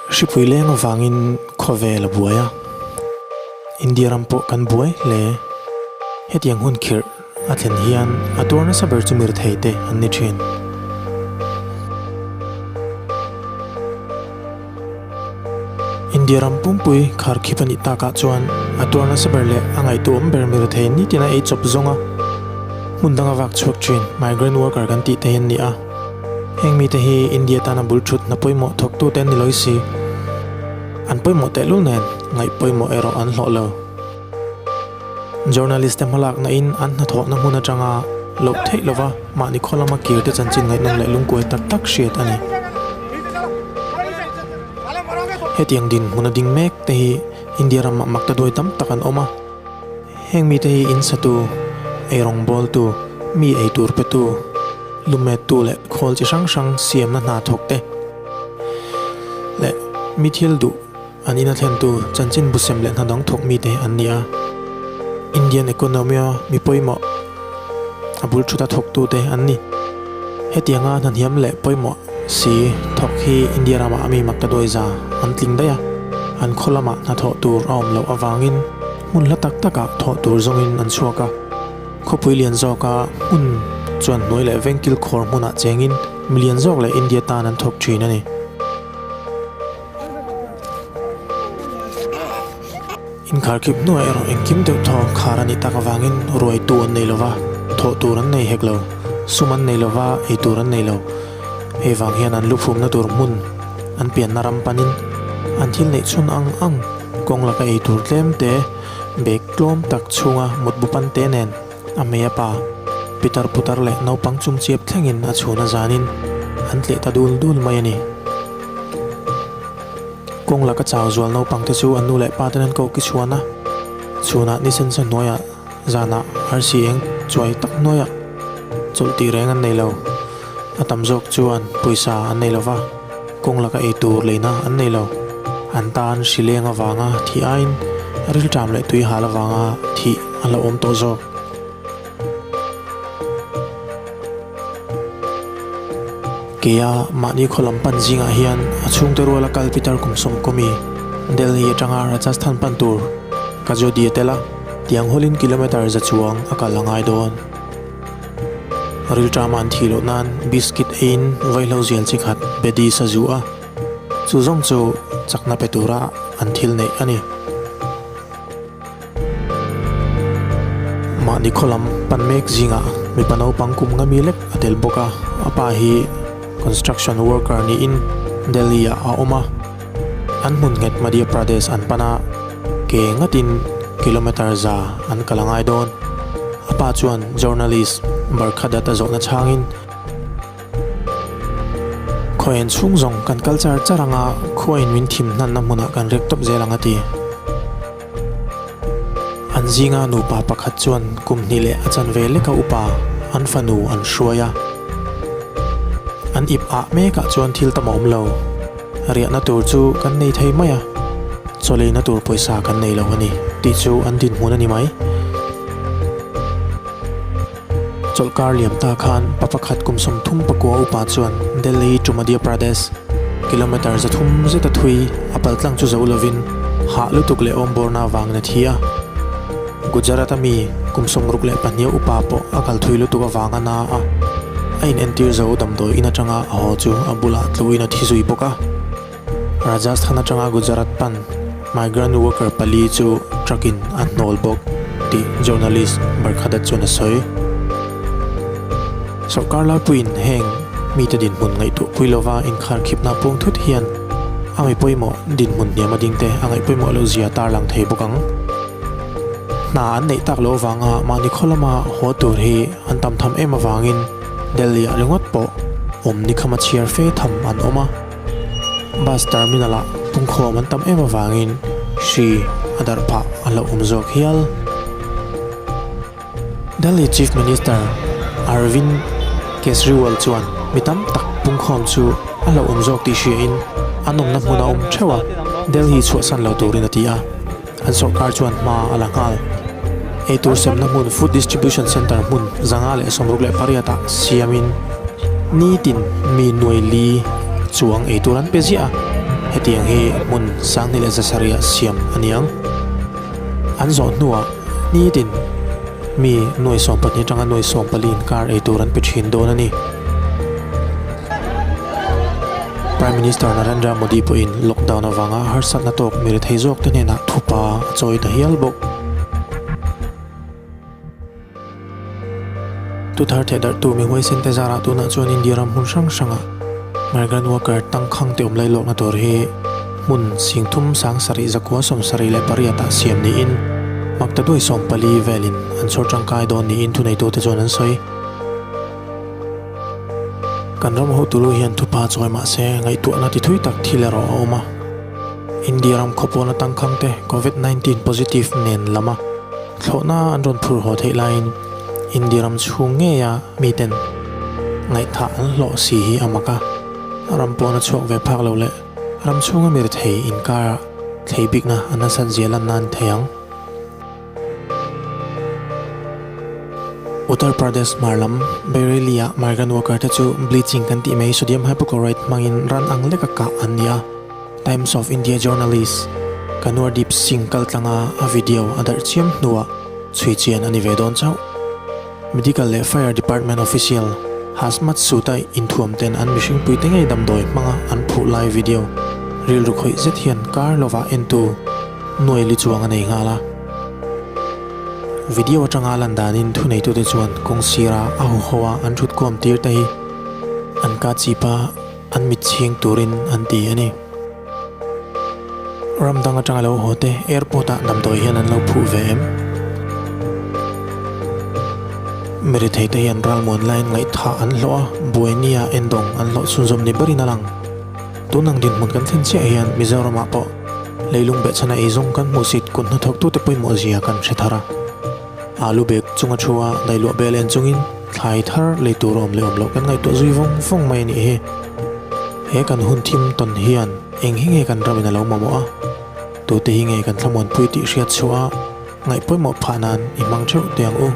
Hripui leng avangin khawvel a buai a, India ram pawh kan buai hle. Hetiang hun khirh a thlen hian a tuar nasa ber chu mirthei te an ni thin. India ram pumpui kharkhip a nih takah chuan a tuar nasa ber leh a ngaihtuahawm ber mirthei nitina ei chawp zawnga hmun danga vak chhuak thin migrant worker kan tih te hi an ni a. Heng mite hi India tana bul thut hna pawimawh thawktute an ni lawi si. An pawimawh tehlul nen ngaih pawimawh erawh an hlawh lo. Journalist te hmalakna in an hnathawhna hmun atanga loh theih lova mahni khaw lama kir te chanchin ngaihnawm leh lungkuai tak tak hriat a ni. Hetiang dinhmun a ding mek te hi India ramah makta duai tam tak an awm a. Heng mite hi in satu, eirawng bawltu, mi eitur petu, lumettu leh khawl chi hrang hrang siamna hna thawk te leh mi thil duh an ina thlentu chanchin busem leh hna dang thawk mite an ni a. Indian economy-a mi pawimawh a bul thuta thawktute an ni. Hetianga hna hniam leh pawimawh si thawk hi India ramah mi makta duai za an tling daih a, an khaw lamah hnathawh tur a awm loh avangin hmun hla tak takah thawh tur zawngin an chhuak a. Khawpui lian zawka hmun chuan hnuai leh vengkil khawr hmunah chengin mi lian zawk leh India tan an thawk thin a ni. Inkharkhip hnuah erawh engkim deuh thaw khar a nih tak avangin ruaitu an nei lova, thawh tur an nei hek lo, sum an nei lova, ei tur an nei lo. Hei vang hian an luphumna tur hmun an pianna ram panin an thil neih chhun ang ang kawng laka ei tur tlem te, bag tlawm tak chhunga mutbu pan te nen a hmei a pa pitar putar leh naupang chungchiap thlengin a chhun a zanin an tleh ta dul dul mai a ni. Kawng laka chau zual naupang te chu an nu leh pa ten an koh ki chhuan a, chhunah ni sensa hnuaiah zanah arsi eng chuai tak hnuaiah chawlh tih reng an nei lo. A tam zawk chuan pawisa an nei lo va, kawng laka ei tur leina an nei lo. An tan hri leng avanga thih aiin rilṭam leh tui hal avanga thih a lo awm tawh zawk. Keia mahni khaw lam pan zingah hian a chhungte ruala kal Peter kum sawmkawmi Delhi atanga Rajasthan pan tur Kajodi a tel a, tiang hawlin kilometre za chuang a kal a ngai dawn. Rilṭama an thih loh nan biscuit eiin vaihlo zial chi khat bedis a zu a, chu zawng chu chakna pe tura an thil neih a ni. Mahni khaw lam pan mek zingah mipa naupang kum nga mi lek a tel bawk a, a pa hi construction worker niin Delhi ah a awm a, an hmun nghet Madhya Pradesh an pan a, ke ngatin kilometre za an kal a ngai dawn. A pa chuan journalist Barkha Dutt a zawhna chhangin, Khawiain chhung zawng kan kal char char anga khuain min thim hnanna hmunah kan rek tawp zel ang a ti. An zinga nupa pakhat chuan kum hnih leh a chanve leka upa an fanu an hruai a. An ip ah mekah chuan thil tam a awm lo. Riahna tur chu kan nei thei mai a, chawleina tur pawisa kan nei lo a ni tih chu an dinhmun a ni mai. Chawlhkar liam ta khan pa pakhat kum 34 upa chuan Delhi to Madhya Pradesh kilometre 300 zeta thui a paltlang chu zo lovin hah lutuk leh awmbawrna avangin a thi a. Gujarat a mi kum 62 upa pawh a kal thui lutuk avanga na a, a inentir zo damdawi in atanga a haw chu a bulah tluin a thi zui bawk a. Rajasthan atanga Gujarat pan migrant worker pali chu truck in a hnawl bawk tih journalist Barkha Dutt chuan a sawi. Sorkar laipuiin heng mite dinhmun ngaihtuahpui lova inkharkhipna puang thut hian a mi pawimawh dinhmun hniam a dingte a ngaihpawimawh loh zia tarlang thei bawk ang. Hna an neih tak loh avanga mahni khaw lama haw tur hi an tam tham em avangin Delhi ah ringawt pawh awm nikhama chhiar fe tham an awm a. Bus terminal ah pungkhawm an tam em avangin hri a darh phah a hlauhawm zawk hial. Delhi Chief Minister Arvind Kejriwal chuan mi tam tak pungkhawm chu a hlauhawm zawk tih hriain an awmna hmun a awm theuh a, Delhi chhuahsan lo turin a ti a. An sawrkar chuan hma a la nghal. Eitur semna hmun Food Distribution Centre hmun 568 ah siamin nitin mi nuai li chuang eitur an pe ziah a. Hetiang hi hmun 2000 leh 700 ah siam a ni ang. An zawh hnuah nitin mi nuai 12 atanga nuai 14 inkar ei tur an pe thin dawn a ni. Prime Minister Narendra Modi pawhin lockdown avanga harsatna tawk mi rethei zawkte hnenah thupa a chawi ta hial bawk. Tuthar thehdarhtu mi huaisente zarah tunah chuan India ram hmun hrang hrangah migrant worker tangkhang te awm lailawkna tur hi hmun 37 178 ah siam niin maktaduai 14 velin an chhawr tangkai dawn niin thuneitute chuan an sawi. Kan ram hotulu hian thupa chawi mah se ngaihtuahna ti thui tak thil erawh a awm a. India ram khawpawna tangkhang te Covid 19 positive nen lama thlawhna an rawn phur haw theih laiin India ram chhung ngeia miten ngaihthah an hlawh si hi a mak a. Ram pawna chhuak ve phak lo leh ram chhunga mi rethei inkarah thlei bikna a nasat zia lan nan thei ang. Uttar Pradesh hmar lam Bareilly-ah migrant worker te chu bleaching kan tih mai sodium hypochlorite hmangin ran ang leka kah an ni a, Times of India journalist Kanwardeep Singh kaltlanga a video a darh chiam hnuah chhui chian a ni ve dawn chauh. Medical leh Fire Department official hazmat suit-a inthuam ten an mihring puite ngei damdawi hmanga an phuh lai video rilru khawih zet hian kar lovah entu Nuai li chuang a nei nghal a. Video atanga lan danin thuneitute chuan kawng sira a huho a an thut kuam tir te hi an ka chip a, an mit chhing turin an ti a ni. Ram dang atanga lo haw te airport ah damdawi hian an lo phuh ve em? Mirethei te hian ralmuan laiin ngaihthah an hlawh a, buainia endawng an hlawh chhunzawm ni berin a lang. Tun ang dinhmun kan thlen chiah hian Mizoramah pawh leilung behchhana eizawng kan hmuhsit kut hnathawktute pawimawh zia kan hre thar a. Alu bag chunga thu a dailuah bel en chungin thlai thar lei tur awm leh awm loh kan ngaihtuah zui vawng vawng mai a nih hi. He kan hun thim tawn hian eng hi nge kan ramin a lo mamawh a, tute hi nge kan thlamuanpui tih hriat chhuah a ngaih pawimawh phah nan i hmang theuh teh ang u.